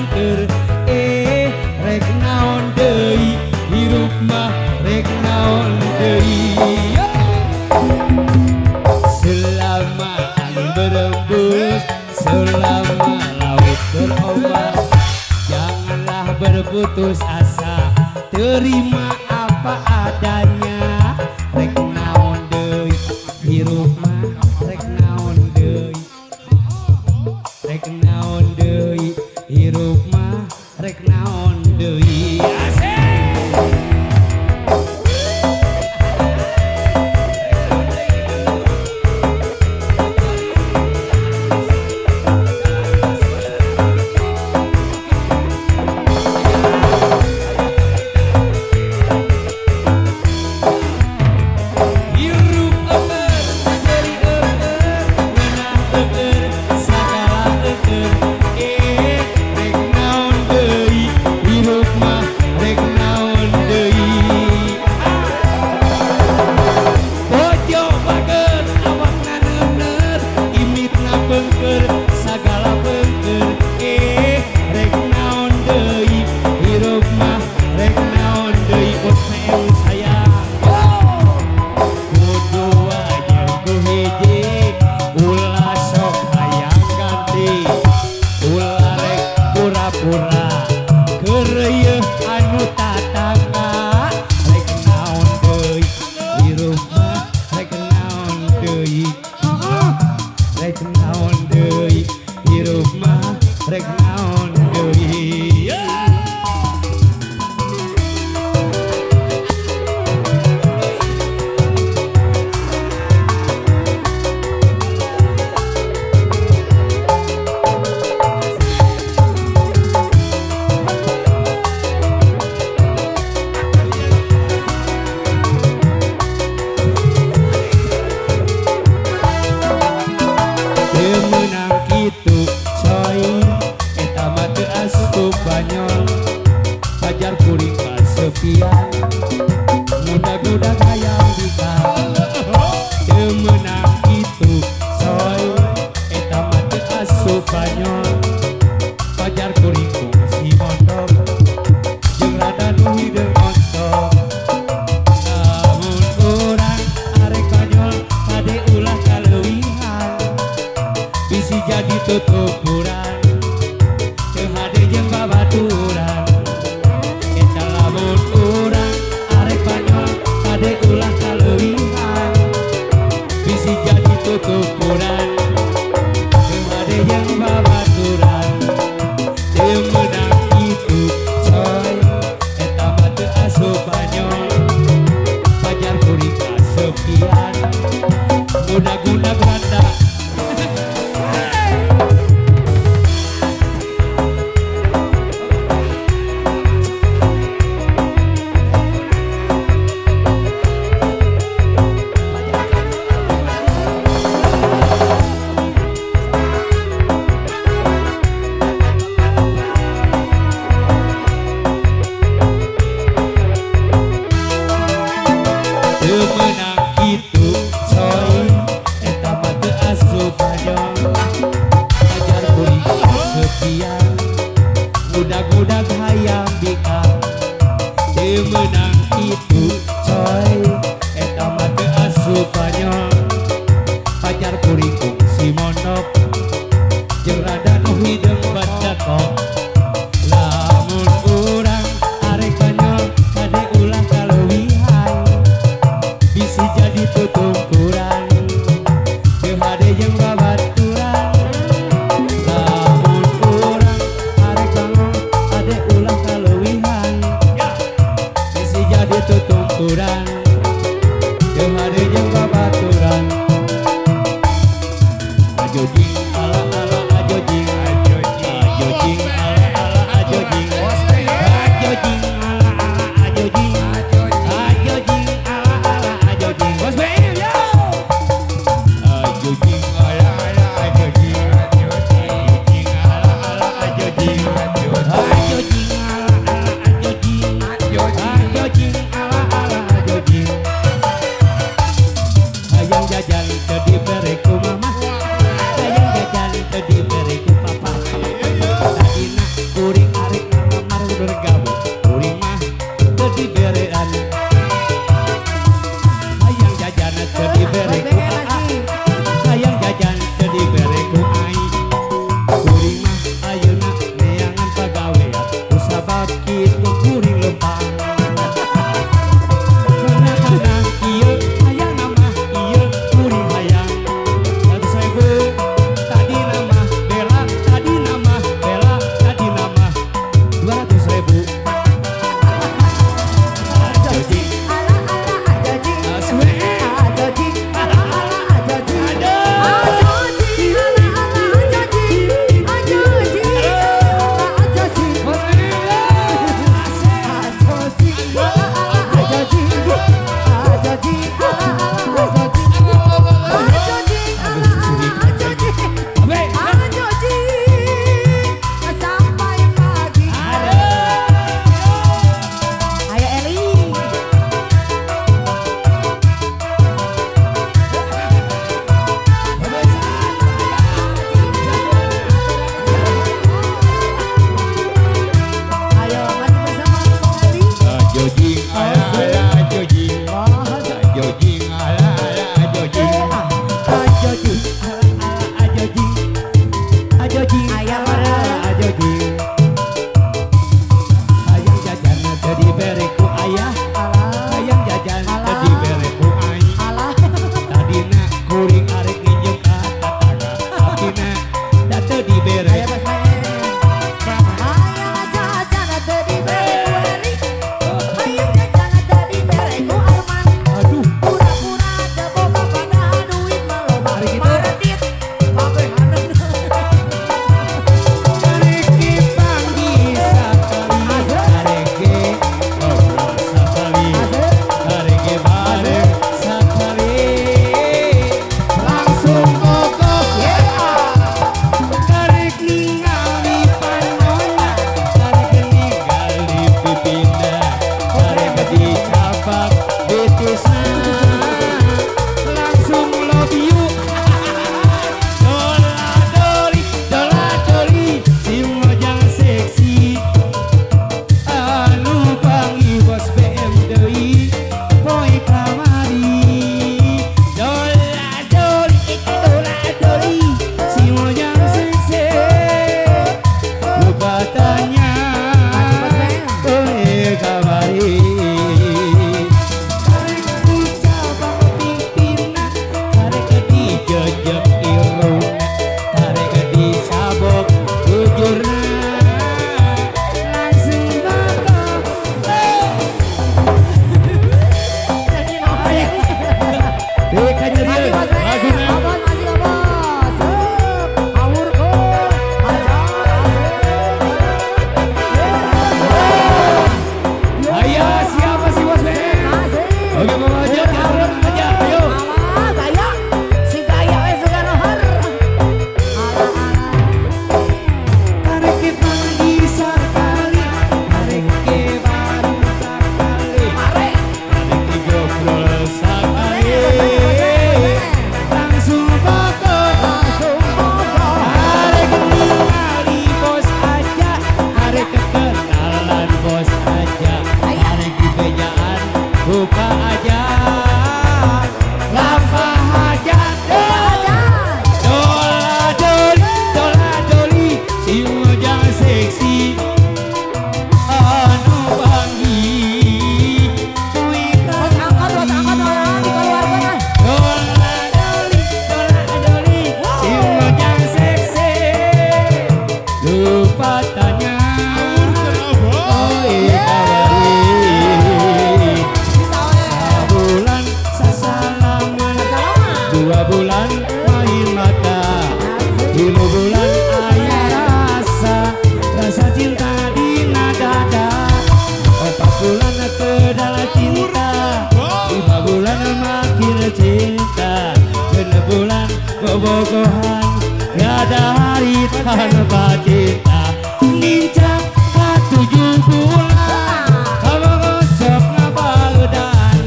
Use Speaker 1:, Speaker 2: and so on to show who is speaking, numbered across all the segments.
Speaker 1: pengker. Rek naon deui hirup mah rek naon deui. Selama angin berembus, selama laut berombak, janganlah berputus asa, terima apa adanya. Rek naon deui hirup mah rek naon deui, rek naon deui hirup mah rek naon deui. Asik. Hirup eueur, nyeri eueur, ngeunah eueur, sagala eueur. Rek naon deui hirup mah rek naon deui. Bojo bager awakna neuner, imitna pengker sagala pengker. Rek naon deui hirup mah rek naon deui. Bos PM sayang. Kudu aja ku hiji, ulah sok hayang ganti, ulah rek pura-pura keureuyeun anu tatangga. Rek naon deui hirup mah rek naon deui, rek naon deui hirup mah rek naon deui. Teu meunang kitu coy, eta mah teu asup banyol, pajar kuring kasepian, mudah-mudah hayang bikang. Teu meunang kitu coy, eta mah teu asup banyol, pajar kuring kungsi mondok, jeung rada nu hideung ontok. Lamun urang arek banyol kade ulah kaleuwihan, bisi jadi tutupuran, teu hade jeung babaturan. Eta lamun urang arek banyol kade ulah kaleuwihan, bisi jadi tutupuran, teu hade jeung babaturan. Teu meunang kitu coy, eta mah teu asup banyol, pajar kuring kasepian, mudah-mudah randa. Teu meunang kitu coy, eta mah teu asup banyol, pajar kuring kasepian, mudah-mudah hayang bikang. Teu meunang kitu coy, eta mah teu asup banyol, pajar kuring kungsi mondok, jeung rada nu hideung bedekok. Lamun urang arek banyol kade ulah kaleuwihan, bisi jadi tutumpuran, teu hade jeung babaturan. Lamun urang arek banyol kade ulah kaleuwihan, bisi jadi tutumpuran, teu hade jeung babaturan. Ajo jing ala ala ajo jing, ajo jing ala ala ajo jing, ajo jing ala ala ajo jing, ajo jing ala ala ajo jing. Bos BM yo. Ajo jing ala ala ajo jing, ajo jing ala ala ajo jing, ajo jing ala tanya. Oh kamari karek dicabak pipina, karek dijejek irungna, karek disabok bujurna. Langsung bakal.
Speaker 2: Masih Bos BM, Bos masih Bos. Awur
Speaker 1: Ayo siapa sih Bos BM? Oke Mama Ajat, aja, ayo.
Speaker 2: Mama, gaya, si gaya we suka nohor.
Speaker 1: Karek pagi sekali, karek baru sekali,
Speaker 2: Mare,
Speaker 1: karek ngobrol sekali, langsung pokok.
Speaker 2: Langsung pokok.
Speaker 1: Karek ningali bos aja, karek kenalan bos aja, karek dibejaan buka aja, lampah aja.
Speaker 2: Aja.
Speaker 1: Dola doli, dola doli, si ujang seksi, anu panggih,
Speaker 2: Bos angkot, orang dikeluarkan ah.
Speaker 1: Dola doli, dola doli, si ujang seksi, lupa tanya. Oh iya kamari,
Speaker 2: Bisa we.
Speaker 1: bulan sasalaman,
Speaker 2: Salaman.
Speaker 1: 2 bulan main mata, 3 bulan ayah rasa, rasa cinta di dada, 4 bulan ke dalam cinta, 5 bulan makin cinta, 6 bulan bobogohan, tiada hari tanpa cinta, nincak ka 7 bulan, kamu gosok ngabagedan,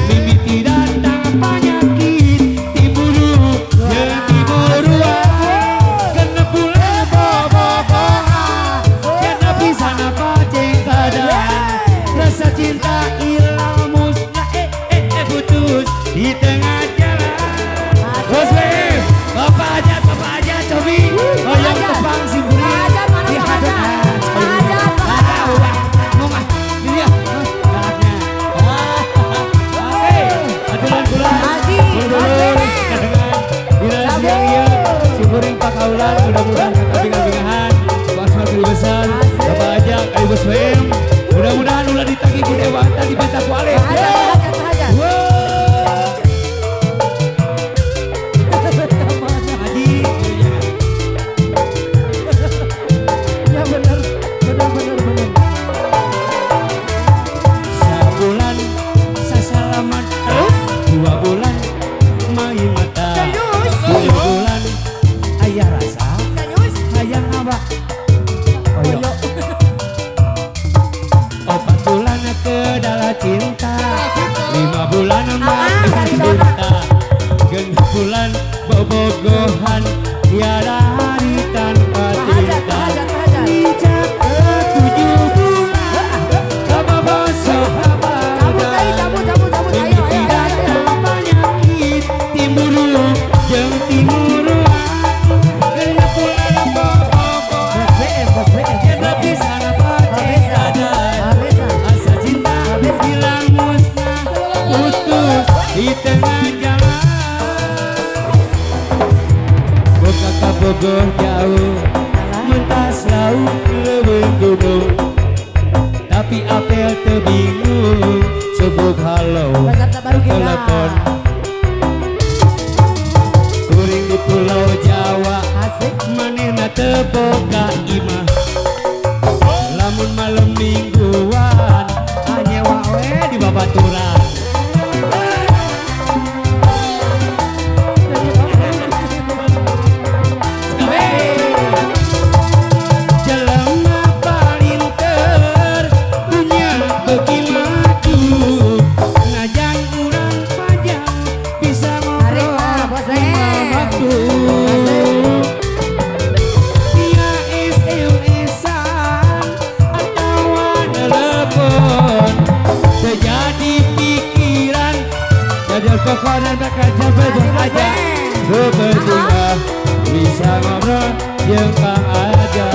Speaker 1: mimiti datang penyakit, diburu, ya diburuan, 6 bulan bobogohan, tiada bisa napa cengkadan, rasa cinta hilang musnah, putus di tengah jalan. Bos BM, Bapak Ajat, Cobi, oh yang tepang si Buri.
Speaker 2: Pak Ajat, mana Pak Ajat? Pak Ajat, Pak Ajat.
Speaker 1: Ngomah, ini dia, galaknya. Oke, aturan bulan.
Speaker 2: Masih, Bos BM.
Speaker 1: Dina siang ieu, si Buring Pakaulan, mudah-mudahan kabingan-bingahan, Bos Marti besar, Bapak Ajat, ayo Bos BM. Mudah-mudahan ulah ditagih ku dewata dipenta ku alif.
Speaker 2: Pak Ajat, Pak Ajat, Pak Ajat.
Speaker 1: Wow. Haji.
Speaker 2: Ya benar, benar, benar, benar.
Speaker 1: Sabulan sasalaman,
Speaker 2: Terus?
Speaker 1: 2 bulan main mata,
Speaker 2: Terus?
Speaker 1: 3 bulan ayah rasa,
Speaker 2: Terus?
Speaker 1: hayang abah,
Speaker 2: Oyo.
Speaker 1: 4 bulan ke dalam cinta, 5 bulan makin
Speaker 2: sari
Speaker 1: cinta, 6 bulan bobogohan, tiada hari tanpa
Speaker 2: Pak Hajat,
Speaker 1: cinta.
Speaker 2: Pak Hajat, Pak Hajat.
Speaker 1: Nincak ke 7 bulan, sama bosok
Speaker 2: Cabut, ayo, cabut, cabut, cabut, ayo, ayo, ayo, ayo.
Speaker 1: datang penyakit, timburu jeung timuruan, 6 bulan bobogohan,
Speaker 2: Bos BM, Bos BM.
Speaker 1: tiada bisa napa cengkadan. Asa cinta hilang musnah, putus di tengah jalan. Boga kabogoh jauh, mentas laut leuweung gunung, tapi apel teu bingung, subuh halo
Speaker 2: Peserta baru kita.
Speaker 1: telepon. Kuring di pulau Jawa,
Speaker 2: Asik.
Speaker 1: manehna teu boga imah. Lamun malam mingguan, hanyewa we di babaturan. Jelema palinter dunya beuki maju, najan urang panjang bisa
Speaker 2: Tarik,
Speaker 1: ngobrol
Speaker 2: Pak, Bos
Speaker 1: lima
Speaker 2: BM.
Speaker 1: waktu. Via SMS-an atawa telepon, terjadi pikiran, jadi pokoknya bakal
Speaker 2: Masih, Bos
Speaker 1: aja.
Speaker 2: BM.
Speaker 1: Berbunga bisa ngobrol jeung Kang Aja.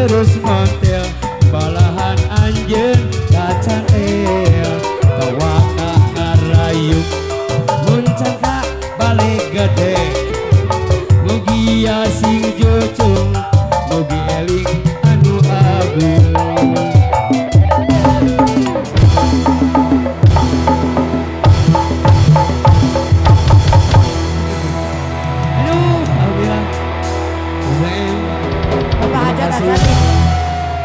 Speaker 1: Terus montel balahan anjeun kacantel tawaka ngarayu mun can ka balik gede. Mugi sing jucung, mugi eling anu agung. Aduh, alhamdulillah. Zain,
Speaker 2: Bapak hajat
Speaker 1: terima kasih.
Speaker 2: acan.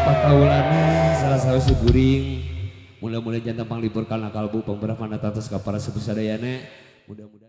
Speaker 1: Pakaulana salah satu siguring. Mudah-mudahan jantan panglipur kana kalbu pemberah mana tatos ka para sepuh sadayana. Mudah-mudahan